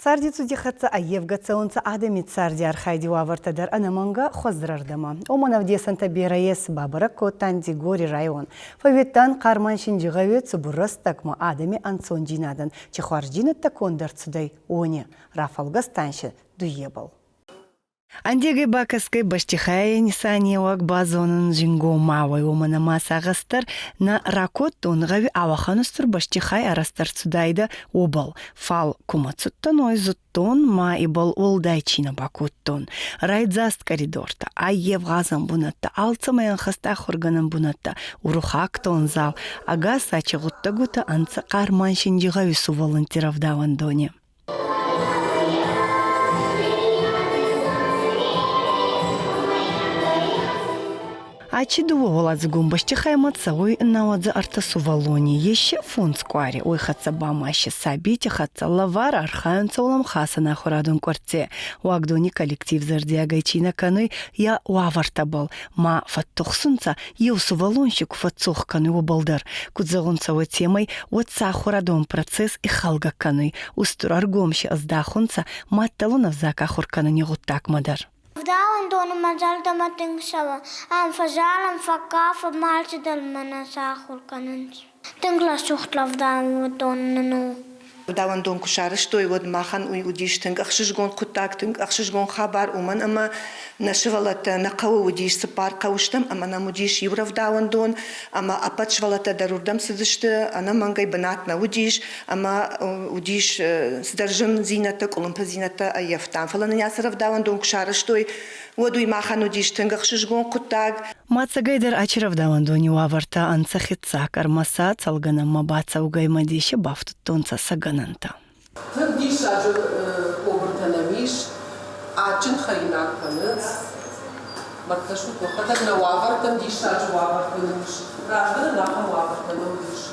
Царди цуди хӕццӕ ӕййевгӕ цӕунцӕ адӕми царди архайди уавӕртӕ дӕр ӕнӕмӕнгӕ хуӕздӕрӕрдӕмӕ. Уомӕн ӕвдесӕнтӕ берӕ ес, бабӕрӕг кодтан Дигори район. Фӕууидтан Хъарман-Синджи гъӕуи цубур рӕстӕгмӕ адӕми ӕнцондзийнадӕн ци хуарздзийнӕдтӕ конд ӕрцудӕй, уони. Рафӕлгӕстан си дуййебӕл. Ӕндегӕй бакӕсгӕй бӕстихайи нисанеуӕг базонун зингомауӕй, уомӕн ӕма сагъӕстӕр нӕ ракодтон, гъӕуи ауӕхӕн устур бӕстихай арӕзт ӕрцудайдӕ, уобӕл. Фал кумӕ цудтӕн, уой зудтон ма ибӕл уӕлдай чи нӕ бакодтон. Райдзаст коридортӕ, аййев гъазӕн бунӕттӕ, алцӕмӕй ӕнхӕст ахургӕнӕн бунӕттӕ, урухактон зал, ӕгас ачи гъуддӕгутӕ ӕнцӕ Хъарман-Синди гъӕуи сувӕллӕнтти рӕвдауӕндони. Ачи дууӕуӕладзугон бӕстихаймӕ цӕуй нӕуӕдзӕ ӕртӕ сувӕллони, ес фондз къуари, уой хӕццӕ ба ма си сабийти хӕццӕ лӕвар архайунцӕ уӕлӕмхасӕн ахурадон къуӕртте. Уагдони коллектив зӕрдиагӕй чи нӕ кӕнуй, е уавӕртӕбӕл ма фӕттухсунцӕ, еу сувӕллон си ку фӕццох кӕнуй, уобӕл дӕр. Куд зӕгъунцӕ, уотемӕй уӕд сӕ ахурадон процесс ихӕлгӕ кӕнуй, устур ӕргом си ӕздахунцӕ маддӕлон ӕвзаг ахур кӕнуни гъуддагмӕ дӕр. Рӕвдауӕндоны мӕ зӕрдӕмӕ тынг цӕуы. Ам фӕзарӕм, фӕкафӕм, алцыдӕр мӕнӕ сахуыр кӕнынц. Тынг рӕсугъд рӕвдауӕндон нын у. Рӕвдауӕндон куы сарӕзтой, уӕд махӕн уый уыдис тынг ӕхсызгон хъуыддаг, тынг ӕхсызгон хабар, уымӕн ӕмӕ нӕ сывӕллӕттӕ нӕ хъӕуы уыдис цыппар хъӕуы стӕм ӕмӕ нӕм уыдис иу рӕвдауӕндон, ӕмӕ ӕппӕт сывӕллӕттӕ дӕр уырдӕм цыдысты, ӕнӕмӕнгӕй бынат нӕ уыдис, ӕмӕ уыдис цыдӕр зындзинӕдтӕ, къуылымпыдзинӕдтӕ ӕййӕфтам. Фӕлӕ нын ацы рӕвдауӕндон куы сарӕзтой, уӕд уый махӕн уыдис тынг ӕхсызгон хъуыддаг. Ма ӕцӕгӕйдӕр ачи рӕвдауӕндони уавӕртӕ ӕнцӕ хеццаг, ӕрмӕст сӕ цӕлгӕнӕнмӕ бацӕугӕй ма деси бафтудтонцӕ сӕ гӕнӕнтӕ. Тынг диссаджы повартӕ нӕм ис, адджын хӕринаг кӕнынц. Мӕрдтӕсут уӕхӕдӕг нӕ уавӕртӕм диссаджы уавӕртӕ нын ис. Раздӕр нын ахӕм уавӕртӕ нӕ уыдис.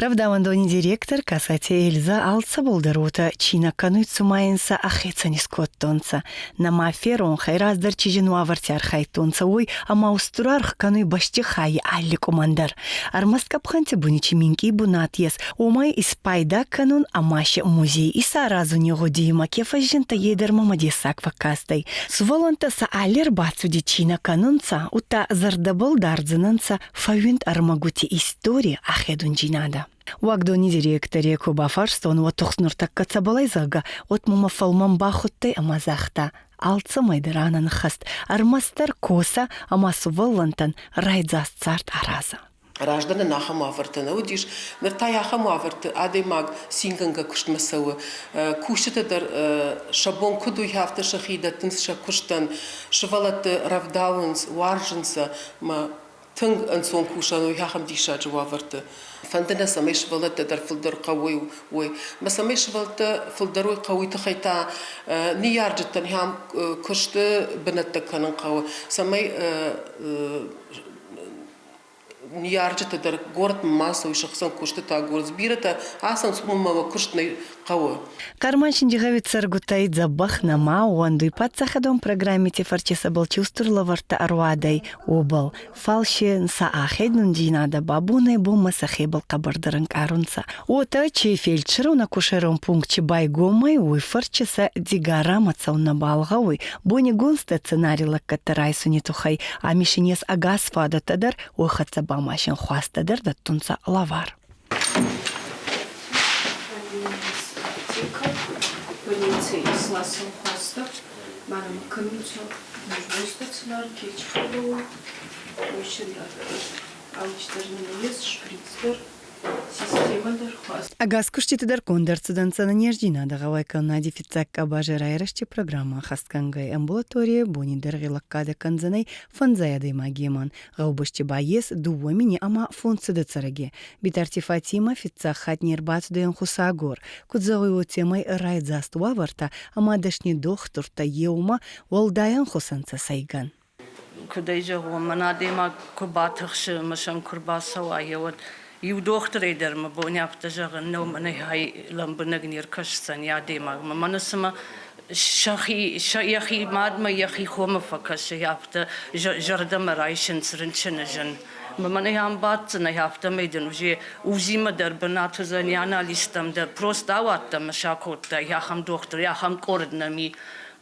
Рӕвдауӕндони директор Касати Эльза алцӕбӕлдӕр уотӕ чи нӕ кӕнуй, цума ин сӕ ӕхецӕн искодтонцӕ. Нӕма феронх ӕй, раздӕр чи зин уавӕрти архайдтонцӕ, уой, ӕма устур аргъ кӕнуй бӕстихайи алли къумӕн дӕр. Ӕрмӕст къӕпхӕнти буни чи минкъий бунат ес, уомӕй испайда кӕнун ӕма си музей исаразуни гъудимӕ ке фӕззиндтӕй, е дӕр мӕмӕ дессаг фӕккастӕй. Сувӕллӕнттӕ сӕ алли ӕрбацуди чи нӕ кӕнунцӕ, удта зӕрдӕбӕл дардзӕнӕнцӕ фӕууинд ӕрмӕгути истори ахедундзийнадӕ. Уагдони директори ку бафарстон, уӕд тухст нуртӕккӕ цӕбӕлӕй, зӕгъгӕ, уӕд мӕмӕ фӕлмӕн бахудтӕй ӕма загъта: алцӕмӕй дӕр ӕнӕнхӕст, ӕрмӕстдӕр косӕ ӕма сувӕллӕнттӕн райдзаст цард аразӕ. Раздӕр нын ахӕм уавӕртӕ нӕ уыдис. Ныр та ахӕм уавӕрты адӕймаг цингӕнгӕ куыстмӕ цӕуы. Кусджытӕ дӕр сӕ бон куыд у, афтӕ сӕхи дӕттынц сӕ куыстӕн. Сывӕллӕтты рӕвдауынц, уарзынц сӕ ӕмӕ тынг ӕнцон кусӕн у ахӕм диссаджы уавӕрты. Фӕнды нӕ, цӕмӕй сывӕллӕттӕ дӕр фылдӕр хъӕуой, уой. Ӕмӕ цӕмӕй сывӕллӕттӕ фылдӕр уой хъӕуы, тыххӕй та ныййарджытӕн ахӕм куысты бынӕттӕ кӕнын хъӕуы, цӕмӕй ныййарджытӕ дӕр горӕтмӕ ма цӕуой, сӕхицӕн куыстытӕ агурынц. Бирӕтӕ ацӕуынц, уымӕн ӕмӕ куыст нӕ хъӕуы. Хъарман-Синдигъӕуи цӕргутӕй дзӕбӕх нӕма ӕууӕндуй паддзахадон программити фӕрци сӕбӕл ци устур лӕвӕрттӕ ӕруадӕй, уобӕл. Фал си сӕ ахедундзийнадӕ ба бонӕй-бонмӕ сӕхебӕл хъӕбӕрдӕр ӕнкъарунцӕ. Уотӕ чи фельдшерон-акушерон пункт чи байгом ӕй, уой фӕрци сӕ Дигарамӕ цӕун нӕбал гъӕуй. Бонигон стационари лӕггӕдтӕ райсуни туххӕй ами син ес ӕгас фадӕттӕ дӕр, уой хӕццӕ ба ма син хуастӕ дӕр дӕттунцӕ лӕвар. Ӕгас кустити дӕр конд ӕрцудӕнцӕ ӕнӕнездзийнадӕ гъӕуайкӕнунади фиццаг къабази райрӕзти программӕ ӕнхӕстгӕнгӕй амбулаторийӕй бони дӕргъи лӕггадӕ кӕндзӕнӕй фӕндзай адӕймагемӕн. Гъӕубӕсти ба ес дууӕ мини ӕма фондзсӕдӕ цӕрӕги. Битарти Фатимӕ фиццаг хатт не рбацудӕй ӕнхусагор. Куд зӕгъуй, уотемӕй райдзаст уавӕртӕ ӕма дӕсни дохтуртӕ еумӕ уӕлдай ӕнхус ӕнцӕ сӕйгӕн. Куыд ӕй зӕгъон, мӕн адӕймаг куы батыхсы ӕмӕ сӕм куы рбацӕуа, уӕд иу дохтырӕй дӕр мӕ бон афтӕ зӕгъын нӕу, мӕнӕй хай лӕмбынӕг не ркӕсдзӕн йӕ адӕймагмӕ. Мӕнӕ цыма сӕхи, йӕхи мадмӕ, йӕхи хомӕ фӕкӕсы, афтӕ зӕрдӕмӕ райсынц рынчыны зын. Мӕнӕ ам баддзынӕ, афтӕмӕй дын уже УЗИ-мӕ дӕр бынат уыдзӕни, анализтӕм дӕр. Просто ауадтӕ мӕ сӕ кодтай, ахӕм дохтыр, ахӕм къорд нӕм и.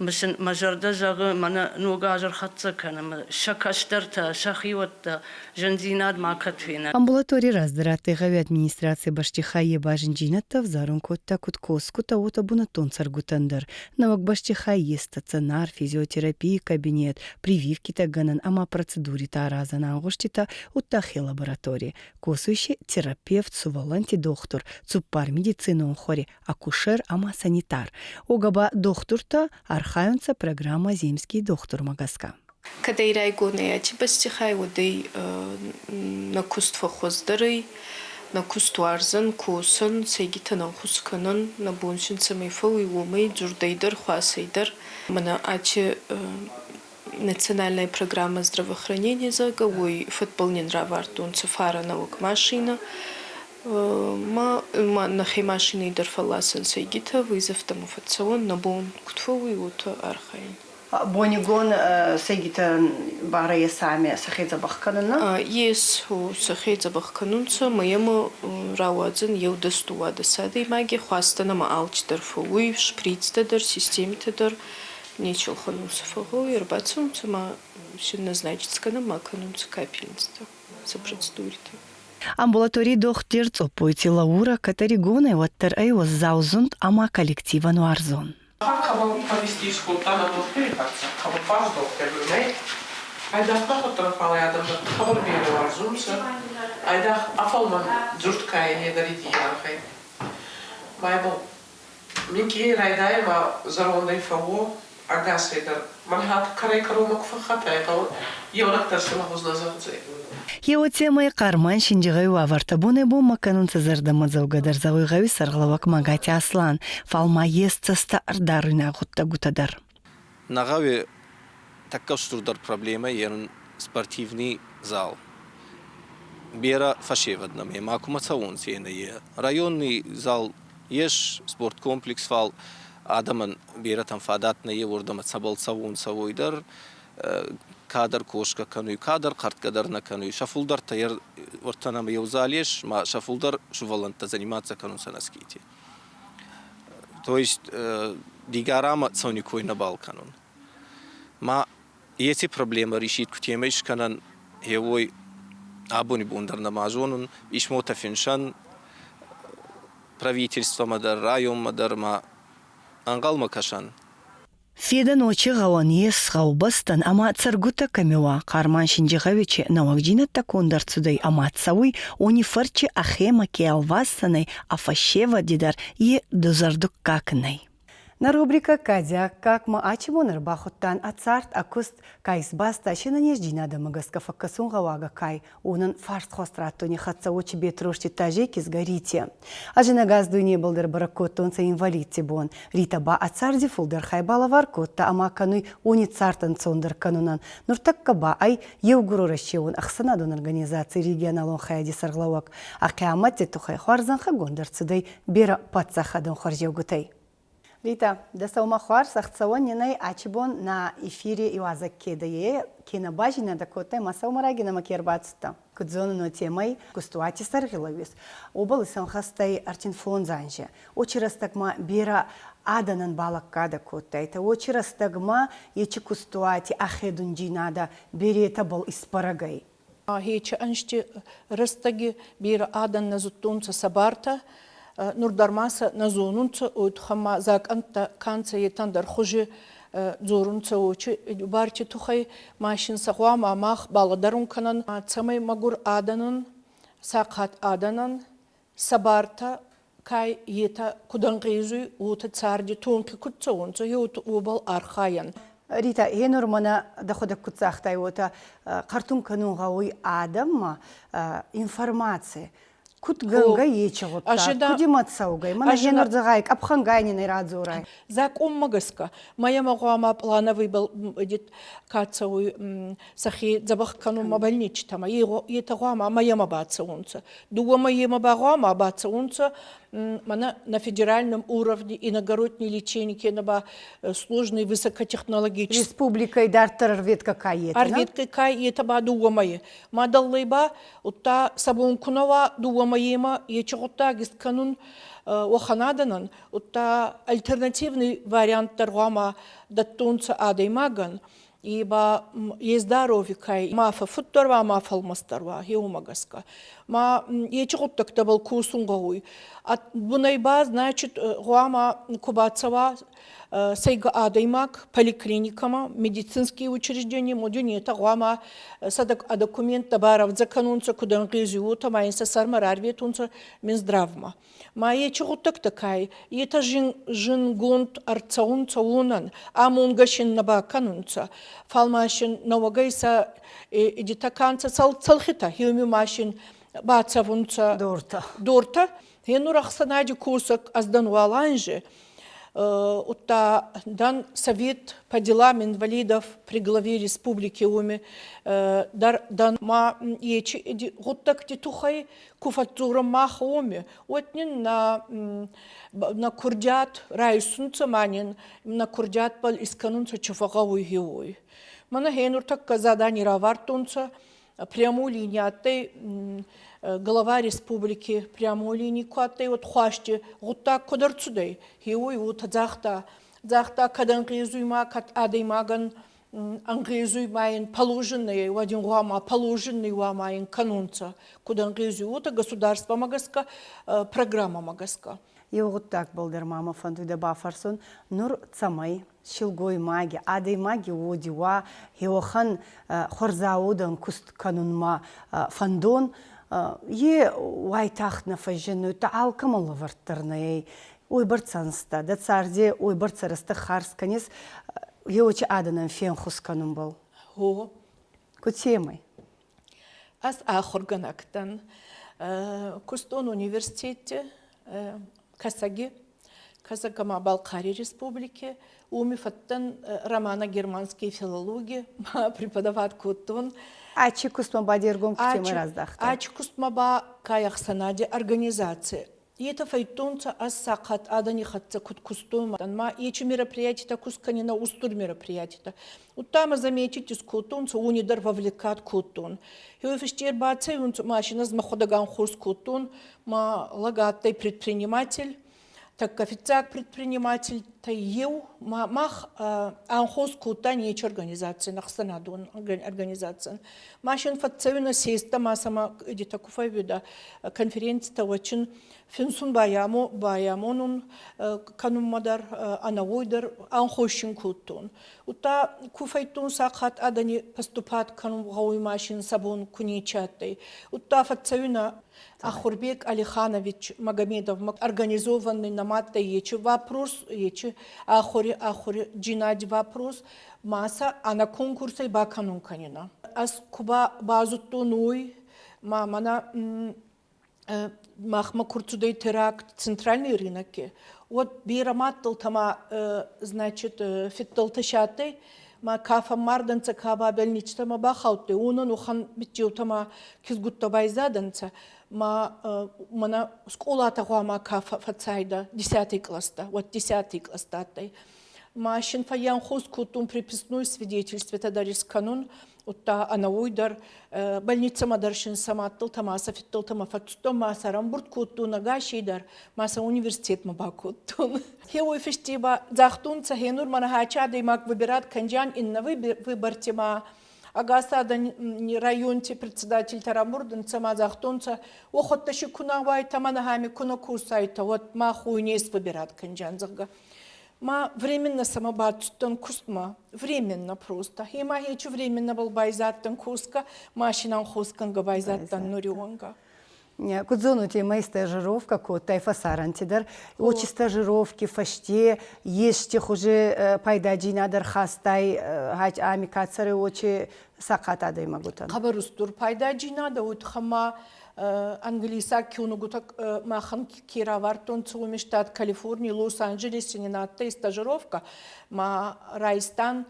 Мысын, мӕ зӕрдӕ зӕгъы, мӕнӕ ног аз ӕрхӕццӕ кӕны, сӕ кӕстӕртӕ, сӕ хиуӕттӕ зындзинад макӕд фенӕд. Амбулаторий раздӕр адтӕй гъӕуи администраций бӕстихаййи базиндзийнӕдтӕ ӕвзарун кодта куд косгутӕ, уотӕ бунӕттон цӕргутӕн дӕр. Нӕуӕг бӕстихай ес стационар, физиотерапийи кабинет, прививкитӕ гӕнӕн ӕма процедуритӕ аразӕн агъуститӕ, удта хе лаборатори. Косуй си терапевт, сувӕллӕнтти дохтур, цуппар медицинон хуӕри, акушер ӕма санитар. Уогӕ ба дохтуртӕ архайунцӕ программӕ «Земский дохтур»-мӕ гӕсгӕ. Кӕдӕй райгонӕй аци бӕстихай, уӕдӕй нӕ куст фӕххуӕздӕр ӕй, нӕ куст уарзӕн, косӕн, сӕйгитӕн ӕнхус кӕнӕн, нӕ бон син цӕмӕй фӕууй, уомӕй дзурдӕй дӕр, хуасӕй дӕр. Мӕнӕ аци национальная программа здравоохранения, зӕгъгӕ, уой фӕдбӕл нин равардтонцӕ фарӕ нӕуӕг машинӕ. Ма нӕхе машинӕй дӕр фӕлласӕн сӕйгитӕ, вызовтӕмӕ фӕццӕуӕн, нӕ бон куд фӕууй, уотӕ архайӕн. Бонигон сӕйгитӕн барӕ есами сӕхе дзӕбӕх кӕнун? Ес, сӕхе дзӕбӕх кӕнунцӕ. Мӕйӕмӕ рауадзӕн еу дӕс-дууадӕс адӕймаги, хуастӕн ӕма алчидӕр фӕууй, шприцтӕ дӕр, системитӕ дӕр. Нечи ӕлхӕнунцӕ фӕгъгъӕуй, ӕрбацӕунцӕ ма син назначить кӕнӕн ма кӕнунцӕ капельництӕ сӕ процедуритӕ. Амбулаторий дохтир Цъоппойти Лаура катаригонӕй уӕддӕр ӕй уӕззау зунд ӕма коллективӕн уарзон. Хъӕбӕл повести скодта нӕ дохтири хӕццӕ, хъӕбӕр хуарз дохтир нӕй. Айдагъ нӕхуӕдтӕ фал адӕм дӕр хъӕбӕр берӕ уарзунцӕ. Айдагъ ӕ фӕлмӕн дзурд ка е дӕр идеалхӕй. Ма ибӕл минкъийӕй райдайӕ ма зӕрондӕй фӕууо ӕгасӕй дӕр. Мӕн хатт кӕрӕй-кӕронмӕ ку фӕххатӕй гъӕу, еунӕг дӕр си лӕгъуз нӕ зӕгъдзӕй. Еуотемӕй Хъарман Шиндигъӕй уавӕртӕ бонӕй-бонмӕ кӕнунцӕ зӕрдӕмӕдзӕугӕдӕр, зӕгъуй гъӕуи сӕргълӕууӕг Магати Аслан, фал ма ес цӕстӕ ӕрдаруйнаг гъуддӕгутӕ дӕр. Нӕ гъӕуи тӕккӕ устурдӕр проблемӕ ерун спортивный зал. Берӕ фӕсевӕд нӕмӕ ма кумӕ цӕуонцӕ е. Районный зал ес, спорткомплекс, фал адӕмӕн беретӕн фадат нӕййе уордӕмӕ цӕбӕл цӕуонцӕ, уой дӕр. Кадӕр косгӕ кӕнуй, кадӕр хъӕртгӕ дӕр нӕ кӕнуй. Сӕ фулдӕртӕ уӕртӕ нӕмӕ еу зал ес, ма сӕ фулдӕр сувӕллӕнттӕ заниматься кӕнунцӕ носкити. То есть Дигарамӕ цӕуни кой нӕбал кӕнун. Ма еци проблемӕ решить кутемӕй искӕнӕн, гъе уой абони бон дӕр нӕма зонун. Письмотӕ финсӕн правительствомӕ дӕр, районмӕ дӕр ма ӕнгъӕлмӕ кӕсӕн. Федӕночи гъӕуӕн ес гъӕубӕстӕн ӕма цӕргутӕ кӕми уа, Хъарман-Шиндигъӕуи нӕуӕгдзийнӕдтӕ конд ӕрцудӕй ӕма цӕуй, уони фӕрчи ӕхемӕ ке ӕлвасдзӕнӕй, а фӕсевӕди дӕр е дузӕрдуггаг нӕй. Нӕ рубрикӕ «Кадиаккаг» ма ачи бон ӕрбахудтан ӕ цард, ӕ куст ка исбаста, се нӕнездзийнадӕмӕ гӕсгӕ фӕккӕсун гъӕуагӕ кай, уонӕн фарстхуӕст раттуни хӕццӕ уочи Бетрозти Тӕжей кизгӕ Рите. Ӕзинӕгас дуйнебӕл дӕр бӕрӕг кодтонцӕ инвалидти бон. Рита ба ӕ царди фулдӕр хай балӕвар кодта ӕма кӕнуй уони цард ӕнцондӕр кӕнунӕн. Нуртӕккӕ ба ӕй еугуруӕрӕсеуон ӕхсӕнадон организаций регионалон хайади сӕргълӕууӕг. Ӕ хъиамӕтти туххӕй хуарзӕнхӕгонд ӕрцудӕй берӕ паддзахадон хуӕрзеугутӕй. Рита, дӕ сӕумӕ хуарз ӕхцӕуӕн нин ӕй ачи бон нӕ эфири иуазӕг ке дӕ, е ке нӕ базийнадӕ кодтай ма сӕумӕраги нӕмӕ ке ӕрбацудтӕ. Куд зонун, уотемӕй кустуати сӕргълӕууис. Уобӕл исӕнхӕст ӕй 35 анзи. Уочи рӕстӕгмӕ берӕ адӕнӕн балӕггадӕ кодтайтӕ. Уочи рӕстӕгмӕ ечи кустуати ахедундзийнадӕ беретӕбӕл исбӕрӕг ӕй. Хечи ӕнзти рӕстӕги берӕ адӕн нӕ зудтонцӕ сӕ бартӕ, нур дӕр ма сӕ нӕ зонунцӕ, уой туххӕн ма закъӕнттӕ ка нцӕ, етӕ ӕндӕр хузи дзорунцӕ уочи барти туххӕй, ма син сӕ гъӕуама мах балӕдӕрун кӕнӕн, цӕмӕй мӕгур адӕнӕн, сахъат адӕнӕн сӕ бартӕ ка етӕ куд ӕнгъезуй, уотӕ царди тунки куд цӕунцӕ, уобӕл архайӕн. Рита, гъенур мӕнӕ дӕхуӕдӕг куд загътай, уотӕ хъӕртун кӕнун гъӕуй адӕммӕ информаци. Куд гӕнгӕ ечи гъуддаг, куд имӕ цӕугӕй, мӕнӕ генурдзӕгъӕй къӕпхӕнгай нин ӕй радзорай. Закъонмӕ гӕсгӕ, мӕйӕмӕ гъуама плановый ка цӕуй сӕхе дзӕбӕх кӕнунмӕ больничитӕмӕ, етӕ гъуама мӕйӕмӕ бацӕунцӕ. Дууӕ мӕйемӕ ба гъуама бацӕунцӕ мӕнӕ на федеральном уровне иногородний лечение кенӕ ба сложный высокотехнологический. Республикӕй дарддӕр ӕрветгӕ ка етӕ? Ӕрветгӕ ка етӕ ба дууӕ мӕйи. Ма дӕллӕй ба удта сӕ бон ку нӕ уа дууӕ мӕйемӕ ечи гъуддаг искӕнун уӕхӕн адӕнӕн, удта альтернативный вариант дӕр гъуама дӕттонцӕ адӕймагӕн, и ба е здоровье кай ма фӕффуддӕр уа, ма фӕлмӕстдӕр уа, еумӕ гӕсгӕ. Ма ечи гъуддӕгтӕбӕл косун гъӕуй. Бунӕй ба, значит, гъуама ку бацӕуа сӕйгӕ адӕймаг поликлиникӕмӕ, медицинские учреждения, модюнетӕ гъуама сӕ документтӕ барӕвдзӕ кӕнунцӕ, куд ӕнгъезуй, уотӕ ма ин сӕ сӕрмӕ рарветунцӕ Минздравмӕ. Ма ечи гъуддӕгтӕ кай, етӕ зингонд ӕрцӕунцӕ уонӕн, амонгӕ син нӕ бакӕнунцӕ, фал ма син нӕуӕгӕй сӕ идитӕ ка нцӕ цӕлхитӕ, хеуми ма син бацӕвунцӕ дортӕ. Дортӕ. Гъенур ӕхсӕнади косӕг ӕз дӕн уал анзи, удта дан совет по делам инвалидов при главе республики уоми дӕр дан ма ечи гъуддӕгти туххӕй ку фӕдздзорӕн мах уоми, уӕд нин на на курдиат райсунцӕ ма нин на курдиатбӕл искӕнунцӕ чи фӕгъгъӕуй гьеуой. Мӕнӕ гьенуртӕккӕ задани равардтонцӕ прямой линии адтӕй глава республики прямой линии ку адтӕй, уӕд хуасти гъуддаг куд ӕрцудӕй, гьеуой уотӕ загъта. Загъта, кӕд ӕнгъезуй ма, кӕд адӕймагӕн ӕнгъезуй ма ин положенное, уӕд ин гъуама положенный уа ма ин кӕнунцӕ. Куд ӕнгъезуй, уотӕ государствомӕ гӕсгӕ, программӕмӕ гӕсгӕ. Еу гъуддагбӕл дӕр ма мӕ фӕндуй дӕ бафӕрсун, нур цӕмӕй силгоймаги, адӕймаги уоди уа еуӕхӕн хуӕрзауодӕн куст кӕнунмӕ фӕндон, е уайтагъд нӕ фӕззиннуй, алкӕмӕн лӕвӕрд дӕр нӕй. Уойбӕрцӕ ӕнзтӕ, дӕ царди уойбӕрцӕ рӕстӕг харз кӕнис еуӕчи адӕнӕн фенхус кӕнунбӕл. Гъо. Кутемӕй? Ӕз ахургӕнӕг дӕн. Кустон университетти Кӕсӕги, Кӕсӕг ӕма Балхъари республики. Уоми фӕдтӕн романо-германский филологи преподавать кодтон. Ачи кустмӕ ба де ргом кутемӕй раздахтай? Ачи кустмӕ ба кай ӕхсӕнади организаци. Етӕ фӕйдтонцӕ ӕз сахъат адӕни хӕццӕ куд кустон, ма ечи мероприятитӕ куст кӕнинӕ устур мероприятитӕ. Удта мӕ заметить искодтонцӕ, уони дӕр вовлекать кодтон. Еу фӕсте ӕрбацӕуунцӕ машинӕ мӕхуӕдӕг ӕнхус кодтон, ма лӕг адтӕй предприниматель, тӕккӕ фиццаг предпринимательтӕй еу. Ма мах ӕнхус кодтан ечи организацийӕн, ӕхсӕнадон организацийӕн. Машин фӕццӕуинӕ сестӕ ма сӕмӕ где-то ку фӕууидӕ конференцитӕ уӕчин финсун байамонун кӕнунмӕ дӕр, ӕнӕуой дӕр ӕнхосин кодтон. Удта ку фӕйдтон сахат адӕни поступат кӕнун гъӕуй машин сӕ бон ку нечи адтӕй. Удта фӕццӕуинӕ Ахурбек Алиханович Магомедов организованный намадтӕй ечи вопрос, ечи ахури ахури джинади вопрос, ма сӕ ӕнӕ конкурсӕй бакӕнун кӕнинӕ. Ӕз ку базудтон уой, ма мӕнӕ махмӕ ку рцудӕй теракт центральный рынокке, уӕд берӕ мадтӕлтӕ ма, значит, фидтӕлтӕ си адтӕй, ма ка фӕммардӕнцӕ, ка ба больництӕмӕ бахаудтӕй, уонӕн уӕхӕн биччеутӕ ма кизгуттӕ байзадӕнцӕ, ма мӕнӕ скъолатӕ гъуама ка фӕцайдӕ десятый класстӕ, уӕд десятый класстӕ адтӕй. Ма син фӕййанхос кодтон приписной свидетельствотӕ дӕр искӕнун, удта ӕнӕуой дӕр больницӕмӕ дӕр син сӕ мадтӕлтӕ ма сӕ фидтӕлтӕмӕ фӕццудтон, ма сӕ ӕрӕмбурд кодтон ӕгасей дӕр, ма сӕ университетмӕ бакодтон. Хеуой фӕсте ба загътонцӕ, хенур мӕнӕ хачи адӕймаг выбират кӕнджан иннӕ выборти ма ӕгас адӕн районти председательтӕ рамурдӕнцӕ ма загътонцӕ, уӕхуӕдтӕ си ку нӕ уайтӕ, мӕнӕ ами ку нӕ косайтӕ, уӕд мах уой не выбират кӕнджан, зӕгъгӕ. Ма временно сӕмӕ бацудтӕн кустмӕ, временно просто. Хема хечу временно был байзадтӕн куска, машинан хоскӕнгӕ байзадтӕн нуриуӕнгӕ. Куд зонут, мӕ стажировка кодтай фӕсарӕнти дӕр. Очи стажировки фӕсте ести хузи пайдаджийнадӕ ӕрхастай ами ка цӕры очи сахъат адӕймӕгутӕн? Хъӕбӕр устур пайдаджийнадӕ, уотӕ ма. Англисаг киунугутӕ махӕн ке равардтонцӕ, уоми штат Калифорний, Лос-Анджелеси нин адтӕй стажировкӕ, ма райстан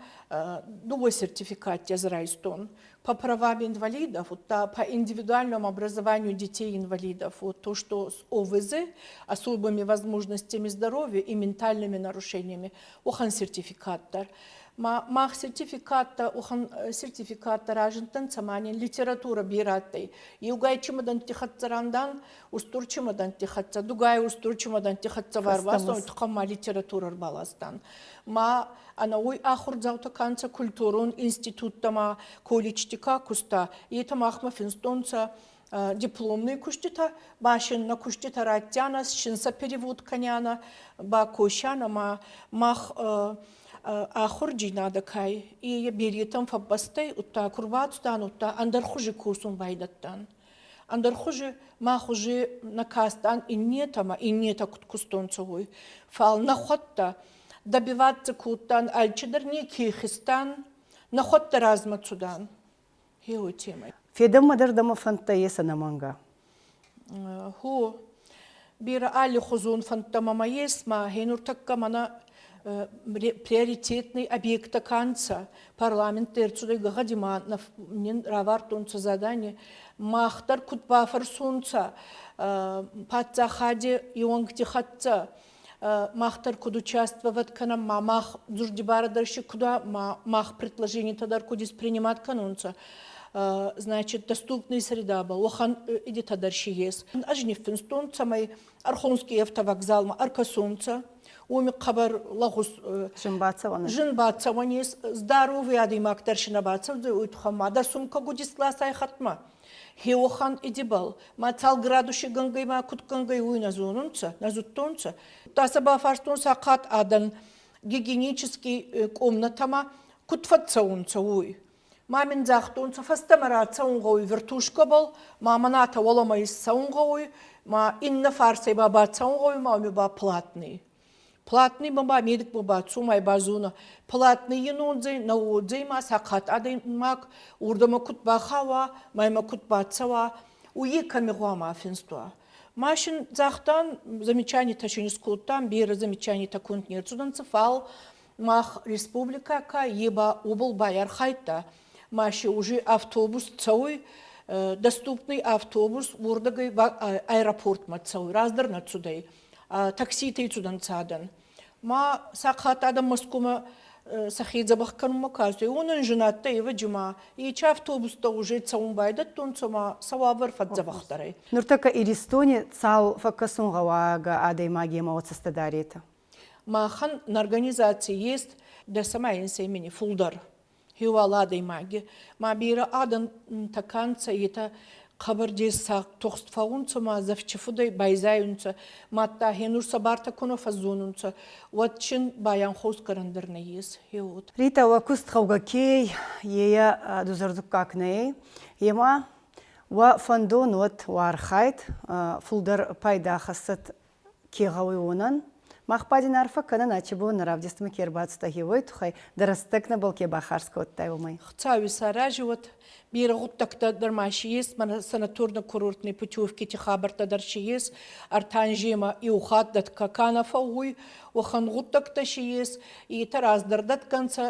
дууӕ сертификатти ӕз райстон. По правам инвалидов, вот, по индивидуальному образованию детей инвалидов, вот то, что с ОВЗ, особыми возможностями здоровья и ментальными нарушениями, уӕхӕн сертификат дӕр. Ма мах сертификаттӕ, уӕхӕн сертификаттӕ разиндтӕнцӕ ма нин литературӕ берӕ адтӕй. Еугай чемодантти хӕццӕ рандан, устур чемодантти хӕццӕ, дугай устур чемодантти хӕццӕ варвастон, туххӕн ма литературӕ рбаластан. Ма ӕнӕуой ахурдзаутӕ ка нцӕ культурон институттӕмӕ, колледжти ка куста, етӕ махмӕ финстонцӕ дипломный куститӕ, ба син нӕ куститӕ раттианӕ, син сӕ перевод кӕнианӕ, ба косианӕ ма мах ахурдзийнадӕ кай, е беретӕн фӕббӕстӕй, удта ку рбацудан, удта ӕндӕр хузи косун байдӕдтан. Ӕндӕр хузи мах уже нӕ кастан иннетӕмӕ, иннетӕ куд кустонцӕ, уой. Фал нӕхуӕдтӕ добиваться кодтан, алчидӕр неке хизтан, нӕхуӕдтӕ размӕ цудан. Хеуой темӕй. Федӕнмӕ дӕр дӕмӕ фӕндтӕ ес ӕнӕмӕнгӕ? Хо, берӕ аллихузон фӕндтӕ мӕмӕ ес, ма хе нуртӕккӕ мӕнӕ приоритетный объекттӕ ка нцӕ, парламент ӕрцудӕй гӕгъӕди ма нин равардтонцӕ задание, мах дӕр куд бафӕрсунцӕ паддзахади иуӕнгти хӕццӕ, мах дӕр куд участвовать кӕнӕм, ма мах дзурдибарӕ дӕр си куд уа, ма мах предложениетӕ дӕр куд принимать кӕнунцӕ, значит, доступный среда был, уӕхӕн идетӕ дӕр си ес. Ӕз ниффинстон, цӕмӕй Архонский автовокзалмӕ ӕркӕсонцӕ, уоми хъӕбӕр лӕгъуз зин бацӕуӕн зин бацӕуӕн ес, здоровый адӕймаг дӕр си нӕ бацӕудзӕй, уой туххӕн ма дӕ сумкӕ гудистласай хатмӕ. Хеуӕхӕн идибӕл ма цал градуси гӕнгӕй ма куд гӕнгӕй, уой нӕ зонунцӕ, нӕ зудтонцӕ. Та сӕ бафарстон сахъат адӕн гигиенический комнатӕмӕ куд фӕццӕунцӕ, уой. Ма мин загътонцӕ, фӕстӕмӕ рацӕун гъӕуй вертушкӕбӕл, ма мӕнӕ уӕлӕмӕ иссӕун гъӕуй, ма иннӕ фарсӕй ба бацӕун гъӕуй, ма уоми ба платный. Платный ба медик ба цумай базона. Платный ин нӕ уодзӕй ма сахъат адӕймаг уордӕмӕ куд бахауа, ма имӕ куд бацӕуа, уйи кӕми гъуама финст уа. Ма син загътан, замечанитӕ син искодтан, берӕ замечанитӕ конд не рцудӕнцӕ, фал мах республикӕ ка е ба уобӕл байархайдта. Ма си уже автобус цӕуй, доступный автобус уордӕгӕй аэропортмӕ цӕуй, раздӕр нӕ цудӕй. Такситӕй цудӕнцӕ адӕн. Ма сахъат адӕм Москвамӕ сӕхе дзӕбӕх кӕнунмӕ кастӕй, уонӕн зин адтӕй ӕвӕджи ма ечи автобустӕ уже цӕун байдӕдтонцӕ ма сӕ уавӕр фӕдздзӕбӕхдӕр ӕй. Нуртӕккӕ Иристони цал фӕккӕсун гъӕуагӕ адӕймагемӕ уоцӕстӕ даретӕ? Махӕн нӕ организаци есть дӕсӕмӕ инсӕй фулдӕр. Хеуал адӕймаги. Ма берӕ адӕнтӕ ка нцӕ, етӕ хъӕбӕр дессаг тухст фӕуунцӕ ма зӕфчи байзайунцӕ. Мадта хенур сӕ бартӕ ку нӕ фӕззонунцӕ, уӕд чин байанхос кӕнӕн дӕр нӕййес. Хеуот. Рита, уӕ куст гъӕугӕ ке ейӕ дузӕрдуггаг нӕй, ема уӕ фӕндон уӕд уӕ архайд фулдӕр пайда хӕссӕд ке гъӕуй, уонӕн. Мах ба дин арфӕ кӕнӕн, ачи бон нӕ равдистмӕ ке ӕрбацудтӕ, уой туххӕй дӕ рӕстӕг нӕбӕл ке бахарз кодтай, уомӕй. Хуцауи сарази уӕд берӕ гъуддӕгтӕ дӕр ма си ес, мӕнӕ санаторно-курортный путевкити хабӕрттӕ дӕр си ес, ӕртанжемӕ еу хатт дӕтгӕ ка нӕ фӕууй, уӕхӕн гъуддӕгтӕ си ес, етӕ раздӕр дӕтгӕнцӕ,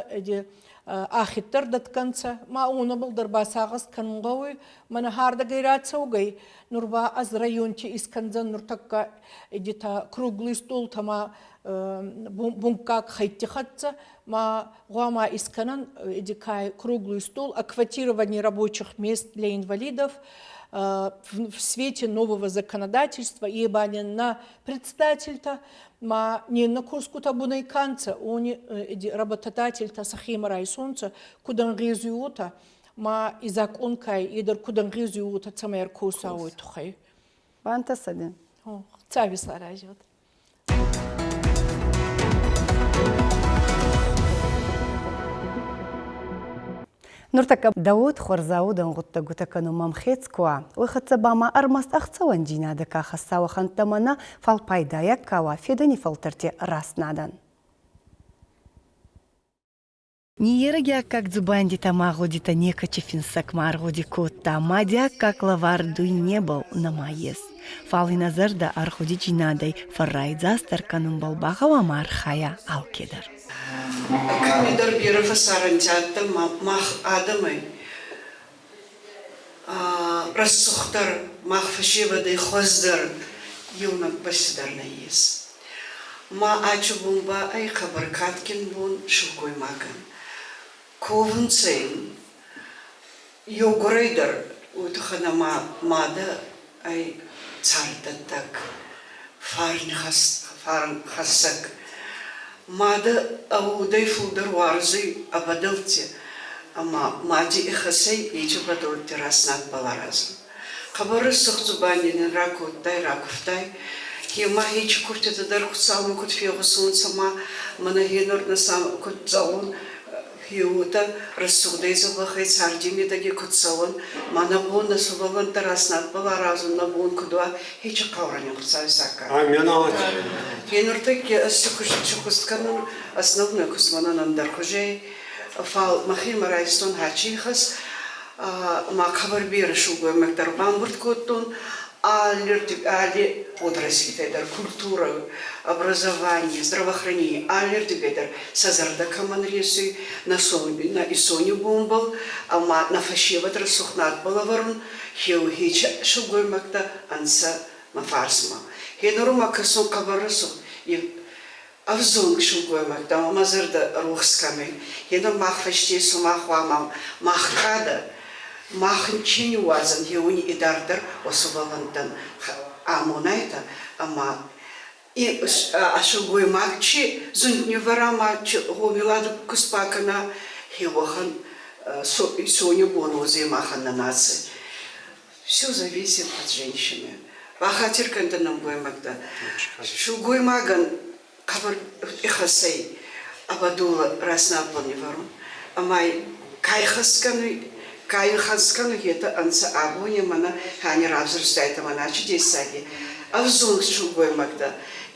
ахиддӕр дӕтгӕнцӕ, ма уонӕбӕл дӕр басагъӕс кӕнун гъӕуй, мӕнӕ хӕрдӕгӕй рацӕугӕй, нур ба ӕз районти искӕндзӕн нуртӕккӕ где-то круглый стол ма бунккаг хӕйтти хӕццӕ ма гъуама искӕнӕн эдикай круглый стол о квотировании рабочих мест для инвалидов в свете нового законодательства ебанен на председательта ма не на кускута бунай канца они работодательта сахима райсонца кудан гъезуота ма и закъон кай идӕр куд ӕнгъезуй, уотӕ цӕмӕй ӕркоса, уой туххӕй. Бантӕсӕд. Цави саразиот. Нуртӕккӕ дӕ уод хуӕрзаудӕн гъуддӕгутӕ кӕнунмӕ ӕмхец ку уа, уой хӕццӕ ба ма ӕрмӕст ӕхцӕуӕндзийнадӕ ка хӕсса, уӕхӕнттӕмӕ нӕ, фал пайдайаг ка уа федӕни фӕлтӕрти раст надӕн. Ниййерӕги аккаг дзубандитӕ ма гъудитӕ некӕчи финсӕг ма ӕргъуди кодта, мади аккаг лӕвар дуйнебӕл нӕма ес. Фал ин ӕ зӕрдӕ ӕргъудиджийнадӕй фӕррайдзастдӕр кӕнунбӕл ба гъӕуама архайа алкедӕр. Кӕмидӕр берӕ фӕсарӕнти адтӕн мах адӕмӕй рӕсугъддӕр, мах фӕсевӕдӕй хуӕздӕр еунӕг бӕсти дӕр нӕййес. Ма ачи бон ба ӕй хъӕбӕр кадгин бон силгоймагӕн. Ковунцӕ ин еугурӕй дӕр, уой туххӕн ӕма мадӕ ӕй царддӕттӕг, фарнхӕссӕг. Мадӕ ӕ уодӕй фулдӕр уарзуй ӕ бӕдӕлтти ӕма мади ихӕсӕй ечи бӕдӕлтти раснадбӕл аразун. Хъӕбӕр рӕсугъд дзубанди нин ракодтай, ракувтай. Ма хечи кувтитӕ дӕр Хуцаумӕ куд фегъусунцӕ ма мӕнӕ гьенур нӕ куд зӕгъун, уотӕ рӕсугъдӕй дзӕбӕхӕй царди медӕги куд цӕуӕн, ма нӕ бон нӕ сувӕллӕнттӕ раснадбӕл аразун нӕ бон куд уа, хечи хъаурӕ нин Хуцауи саккаг. Амен. Гьенуртӕкки ӕз ци куст кӕнун, основной куст мӕнӕн ӕндӕрхузӕй, фал мӕхемӕ райстон хачи ихӕс, ма хъӕбӕр берӕ силгоймӕгтӕ ӕрбамбурд кодтон, алли отрасльтӕй дӕр, культура, образование, здравоохранение, аллирдигӕй дӕр сӕ зӕрдӕ кӕмӕн ресуй, нӕ исони бонбӕл ӕма нӕ фӕсевӕд рӕсугъд надбӕл ӕвӕрун, хеухечи силгоймӕгтӕ ӕнцӕ мӕ фарсмӕ. Хенуру ма кӕсун хъӕбӕр рӕсугъд ӕвзонг силгоймӕгтӕ ӕма мӕ зӕрдӕ рохс кӕнуй. Енур мах фӕсте сумах гъуама мах кадӕ, мах чи ниууадзӕн, еуни идарддӕр уӕ амонайтӕ ӕма силгоймаг чи зунднивӕра ма чи гъомилади куст бакӕна, хеуӕхӕн исони бон уодзӕй махӕн нӕ наци. Все зависит от женщины. Бахатир кӕнтӕ нӕлгоймӕгтӕ. Силгоймагӕн хъӕбӕр ихӕсӕй ӕвӕдолӕ раснадбӕл нивӕрун. Ӕма ка ихӕс кӕнуй, ка ихӕс кӕнуй, етӕ ӕнцӕ абони мӕнӕ хани равзурстайтӕ мӕнӕ ачи дессаги ӕвзонг силгоймӕгтӕ.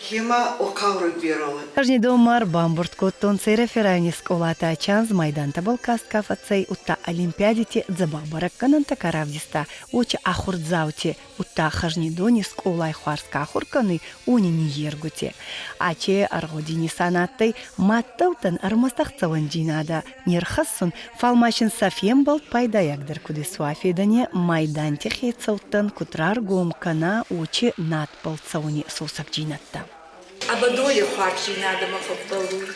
Хема охъаури берӕ Хӕзнидонмӕ ӕрбамбурд кодтонцӕ реферайни скъолатӕ чанз майдантӕбӕл каст ка фӕцӕй, удта олимпиадити дзӕбӕх бӕрӕггӕнӕнтӕ ка равдиста, уочи ахурдзаути, удта Хӕзнидони скъолай хуарз ка ахур кӕнуй, уони ниййергути. Аче ӕргъуди нисан адтӕй мадтӕлтӕн ӕрмӕст ӕхцӕуӕндзийнадӕ не рхӕссун, фал ма син сӕ фембӕлд пайдайагдӕр куд исуа федӕни майданти хецӕуттӕн куд раргом кӕна уочи надбӕл цӕуни сосӕгдзийнӕдтӕ. Абадоли хуарздзийнадӕмӕ фӕббӕллуй.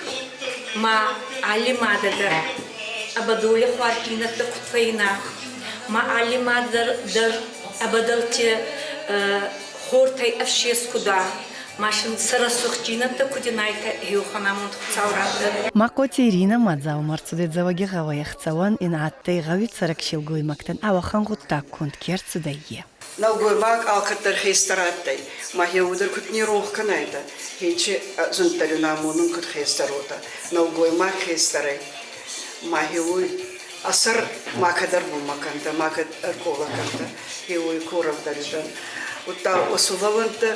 Ма алли мадӕ дӕр абадоли хуарздзийнӕдтӕ куд фӕйна, ма алли мадӕ дӕр абадӕлти хортӕй ӕфсес куд а, ма син сӕ рӕсугъддзийнӕдтӕ куд инайтӕ еуханамонд Хуцау раттӕд. Махъоти Иринӕ мадзалмӕ ӕрцудӕй Дзӕуӕгигъӕуӕй ӕхцӕуӕн ин адтӕй гъӕуи цӕрӕг силгоймӕгтӕн ауӕхӕн гъуддаг конд ке ӕрцудӕй, е. Нӕлгоймаг алкӕддӕр хестӕр адтӕй, ма хеудӕр куд не ронх кӕнайтӕ, хечи зунддӕр амонун куд хестӕр уотӕ. Нӕлгоймаг хестӕрӕй ма хеуй ӕ сӕр макӕдӕр бунмӕ кӕнтӕ, макӕд ӕркъолӕ кӕнтӕ, хеуй корӕг дӕр исдӕн. Удта сувӕллӕнттӕ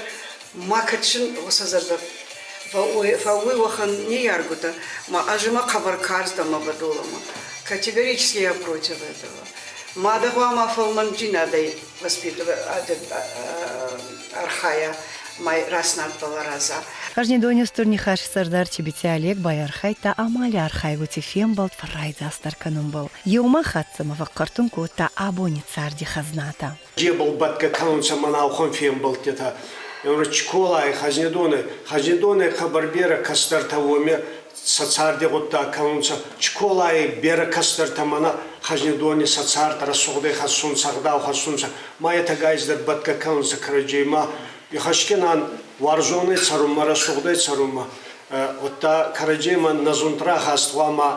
макӕд син сӕ зӕрдӕ фӕууй уӕхӕн ниййаргутӕ, ма ӕз имӕ хъӕбӕр карз дӕн мӕ бӕдолӕмӕ. Категорически я против этого. Мадӕ гъуама фӕлмӕндзийнадӕй архайа май раснадбӕл араза. Хӕзнидони устур нихӕси сӕрдар Чибити Олег байархайдта амали архайгути фембӕлд фӕррайдзастдӕр кӕнунбӕл. Еума хӕццӕ ма фӕхъхъӕртун кодта абони царди хӕзнатӕ. Джебыл бӕтгӕ кӕнунцӕ мӕнӕухон фембӕлдтитӕ. Чиколай, Хӕзнидони, Хӕзнидони хъӕбӕр берӕ кӕстӕртӕ уоми сӕ царди гъуддаг кӕнунцӕ. Чиколай берӕ кӕстӕртӕ мӕнӕ Хӕзнидони сӕ цард рӕсугъдӕй хӕссунцӕ, ӕгъдау хӕссунцӕ. Ма етӕ гайздӕр бӕтгӕ кӕнунцӕ кӕрӕдзей. Ма ихӕсгинан уарзонӕй цӕрунмӕ, рӕсугъдӕй цӕрунмӕ. Удта кӕрӕдземӕн нӕ зунд рахаст гъуама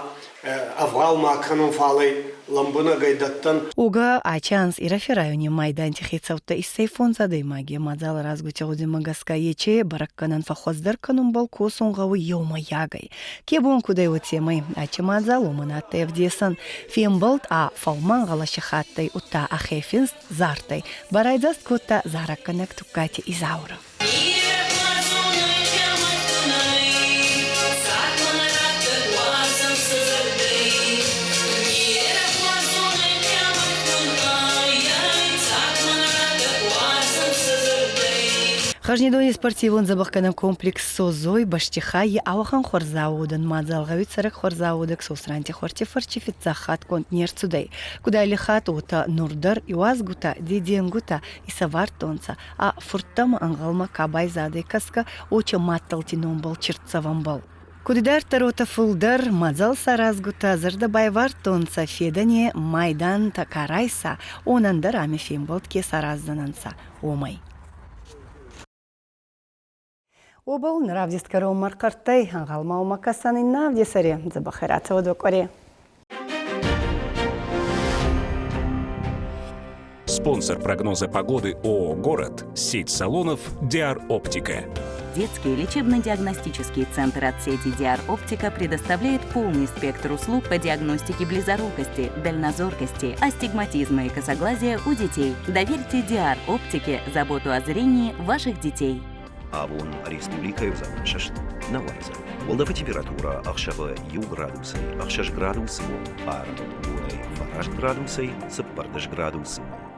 ӕвгъау ма кӕнун, фал ӕй лӕмбунӕгӕй дӕттӕн. Уогӕ ачи анз Ирӕфи райони майданти хецӕуттӕ иссӕй фондз адӕймаги. Мадзал аразгути гъудимӕ гӕсгӕ ечи бӕрӕггӕнӕн фӕххуӕздӕр кӕнунбӕл косун гъӕуй еумӕйагӕй. Ке бон куд ӕй, уотемӕй ачи мадзал уомӕн адтӕй ӕвдесӕн. Фембӕлд ӕ фӕлмӕн гъӕлӕси хаттӕй, удта ӕхе финст зартӕй барайдзаст кодта зарӕггӕнӕг Туккати Изаура. Хӕзнидони спортивон дзӕбӕхгӕнӕн комплекс «Созой» бӕстихаййи ауӕхӕн хуӕрзауодӕн мадзал гъӕуи цӕрӕг хуӕрзауодӕг Сосранти хуӕрти фӕрчи фиццаг хатт конд не рцудӕй. Куд аллихатт, уотӕ нур дӕр иуазгутӕ, деденгутӕ исӕвардтонцӕ, ӕ фурттӕмӕ ӕнгъӕлмӕ ка байзадӕй кӕсгӕ, уотӕ мадтӕлти номбӕл чиртдзӕвӕнбӕл. Куд идарддӕр, уотӕ фулдӕр мадзал саразгутӕ зӕрдӕ байвардтонцӕ федӕни майдантӕ ка райса, уонӕн дӕр ами фембӕлд ке сараздзӕнӕнцӕ, уомӕй. Уобӕл нӕ равдист кӕронмӕ ӕрхъӕрттӕй, ӕнгъӕлмӕ уӕмӕ кӕсӕн иннӕ ӕвдесӕри дзӕбӕхӕй рацӕуӕд уӕ къуӕре. Спонсор прогноза погоды ООО «Город» – сеть салонов «Диар Оптика». Детский лечебно-диагностический центр от сети Диар Оптика предоставляет полный спектр услуг по диагностике близорукости, дальнозоркости, астигматизма и косоглазия у детей. Доверьте Диар Оптике заботу о зрении ваших детей. Абон республикӕйы уыдзӕн сӕст нӕ уардзӕн. Уӕлдӕфы температурӕ ӕхсӕвы иу градусӕй ӕхсӕз градусы онг, хъарм бонӕй фараст градусӕй цыппӕрдӕс градусы онг.